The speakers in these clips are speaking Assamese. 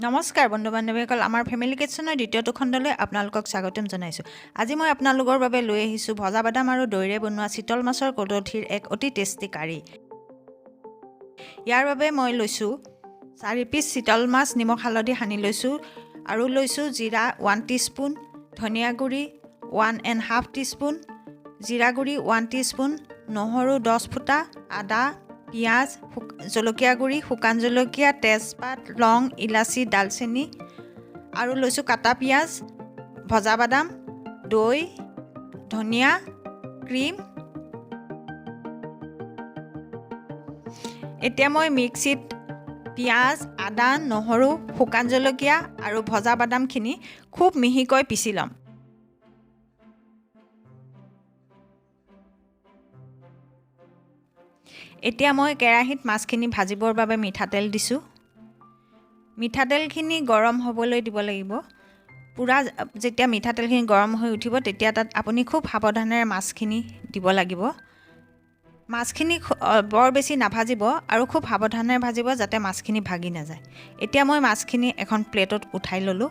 নমস্কাৰ বন্ধু বান্ধৱীসকল, আমাৰ ফেমিলি কিটচেনৰ দ্বিতীয়টো খণ্ডলৈ আপোনালোকক স্বাগতম জনাইছোঁ। আজি মই আপোনালোকৰ বাবে লৈ আহিছোঁ ভজা বাদাম আৰু দৈৰে বনোৱা চিতল মাছৰ কলঠিৰ এক অতি টেষ্টি কাৰী। ইয়াৰ বাবে মই লৈছোঁ 4 পিচ চিতল মাছ, নিমখ হালধি সানি লৈছোঁ আৰু লৈছোঁ জিৰা 1 টিস্পুন, ধনিয়া গুড়ি 1.5 টিস্পুন, জিৰা গুড়ি 1 টিস্পুন, নহৰু 10 ফুটা, আদা, পিঁয়াজ, জলকীয়া গুড়ি, শুকান জলকীয়া, তেজপাত, লং, ইলাচি, ডালচেনি আৰু লৈছোঁ কাটা পিঁয়াজ, ভজা বাদাম, দৈ, ধনিয়া, ক্ৰীম। এতিয়া মই মিক্সিত পিঁয়াজ, আদা, নহৰু, শুকান জলকীয়া আৰু ভজা বাদামখিনি খুব মিহিকৈ পিচি ল'ম। এতিয়া মই কেৰাহীত মাছখিনি ভাজিবৰ বাবে মিঠাতেল দিছোঁ। মিঠাতেলখিনি গৰম হ'বলৈ দিব লাগিব। পূৰা যেতিয়া মিঠাতেলখিনি গৰম হৈ উঠিব, তেতিয়া তাত আপুনি খুব সাৱধানেৰে মাছখিনি দিব লাগিব। মাছখিনি বৰ বেছি নাভাজিব আৰু খুব সাৱধানেৰে ভাজিব, যাতে মাছখিনি ভাগি নাযায়। এতিয়া মই মাছখিনি এখন প্লেটত উঠাই ল'লোঁ।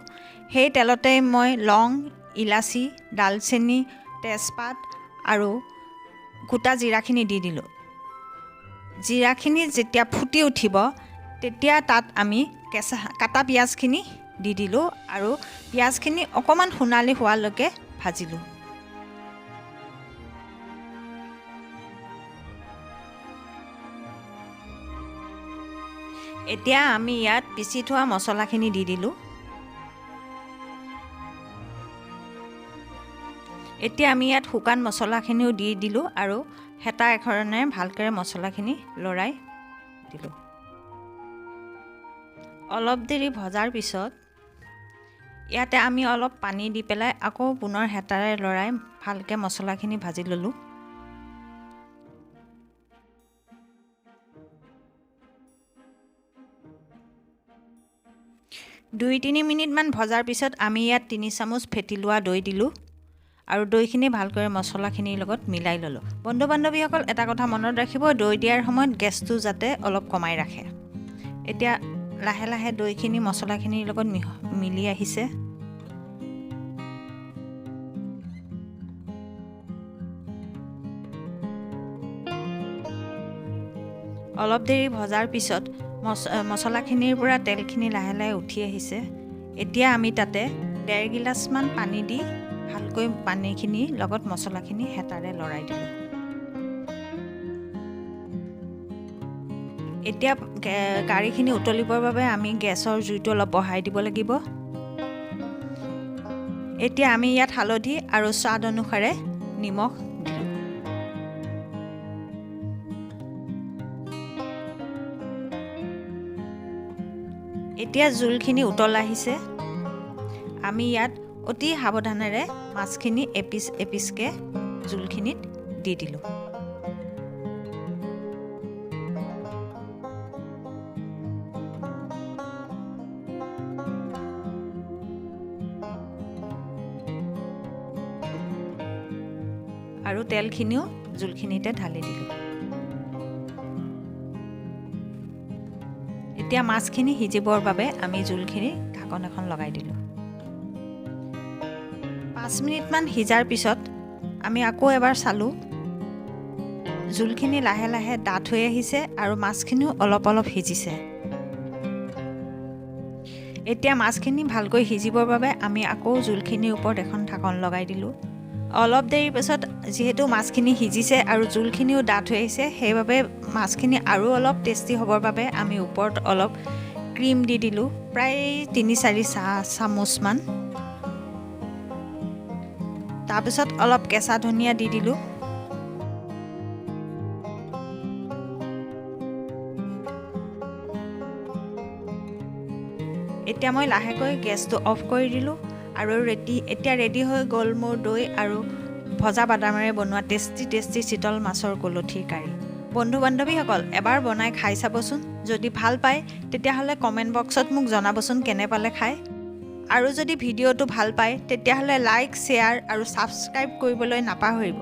সেই তেলতে মই লং, ইলাচি, ডালচেনি, তেজপাত আৰু গোটা জিৰাখিনি দি দিলোঁ। জিৰাখিনি যেতিয়া ফুটি উঠিব, তেতিয়া তাত আমি কেঁচা কাটা পিঁয়াজখিনি দি দিলোঁ আৰু পিঁয়াজখিনি অকণমান সোণালী হোৱালৈকে ভাজিলোঁ। এতিয়া আমি ইয়াত পিচি থোৱা মছলাখিনি দি দিলোঁ। এতিয়া আমি ইয়াত শুকান মছলাখিনিও দি দিলোঁ আৰু হেতা এখনেৰে ভালকৈ মছলাখিনি লৰাই দিলোঁ। অলপ দেৰি ভজাৰ পিছত ইয়াতে আমি অলপ পানী দি পেলাই আকৌ পুনৰ হেতাৰে লৰাই ভালকৈ মছলাখিনি ভাজি ল'লোঁ। 2-3 মিনিটমান ভজাৰ পিছত আমি ইয়াত 3 চামুচ ফেটি লোৱা দৈ দিলোঁ আৰু দৈখিনি ভালকৈ মছলাখিনিৰ লগত মিলাই ল'লোঁ। বন্ধু বান্ধৱীসকল, এটা কথা মনত ৰাখিব, দৈ দিয়াৰ সময়ত গেছটো যাতে অলপ কমাই ৰাখে। এতিয়া লাহে লাহে দৈখিনি মছলাখিনিৰ লগত মিলি আহিছে। অলপ দেৰি ভজাৰ পিছত মছলাখিনিৰ পৰা তেলখিনি লাহে লাহে উঠি আহিছে। এতিয়া আমি তাতে 1.5 গিলাচমান পানী দি ভালকৈ পানীখিনিৰ লগত মছলাখিনি হেতাৰে লৰাই দিলোঁ। এতিয়া কাৰীখিনি উতলিবৰ বাবে আমি গেছৰ জুইটো অলপ বঢ়াই দিব লাগিব। এতিয়া আমি ইয়াত হালধি আৰু স্বাদ অনুসাৰে নিমখ দিলোঁ। এতিয়া জোলখিনি উতল আহিছে। আমি ইয়াত অতি সাৱধানেৰে মাছখিনি এপিচ এপিচকৈ জোলখিনিত দি দিলোঁ আৰু তেলখিনিও জোলখিনিতে ঢালি দিলোঁ। এতিয়া মাছখিনি সিজিবৰ বাবে আমি জোলখিনি ঢাকন এখন লগাই দিলোঁ। 5 মিনিটমান সিজাৰ পিছত আমি আকৌ এবাৰ চালোঁ। জোলখিনি লাহে লাহে ডাঠ হৈ আহিছে আৰু মাছখিনিও অলপ অলপ সিজিছে। এতিয়া মাছখিনি ভালকৈ সিজিবৰ বাবে আমি আকৌ জোলখিনিৰ ওপৰত এখন ঢাকন লগাই দিলোঁ। অলপ দেৰিৰ পিছত যিহেতু মাছখিনি সিজিছে আৰু জোলখিনিও ডাঠ হৈ আহিছে, সেইবাবে মাছখিনি আৰু অলপ টেষ্টি হ'বৰ বাবে আমি ওপৰত অলপ ক্ৰীম দি দিলোঁ, প্ৰায় 3-4 চাহ চামুচমান। তাৰপিছত অলপ কেঁচা ধনিয়া দি দিলোঁ। এতিয়া মই লাহেকৈ গেছটো অফ কৰি দিলোঁ আৰু এতিয়া ৰেডি হৈ গ'ল মোৰ দৈ আৰু ভজা বাদামেৰে বনোৱা টেষ্টি টেষ্টি চিতল মাছৰ কলঠিৰ কাৰী। বন্ধু বান্ধৱীসকল, এবাৰ বনাই খাই চাবচোন। যদি ভাল পায়, তেতিয়াহ'লে কমেণ্ট বক্সত মোক জনাবচোন কেনে পালে খাই। আৰু যদি ভিডিঅ'টো ভাল পায়, তেতিয়াহ'লে লাইক, শ্বেয়াৰ আৰু ছাবস্ক্ৰাইব কৰিবলৈ নাপাহৰিব।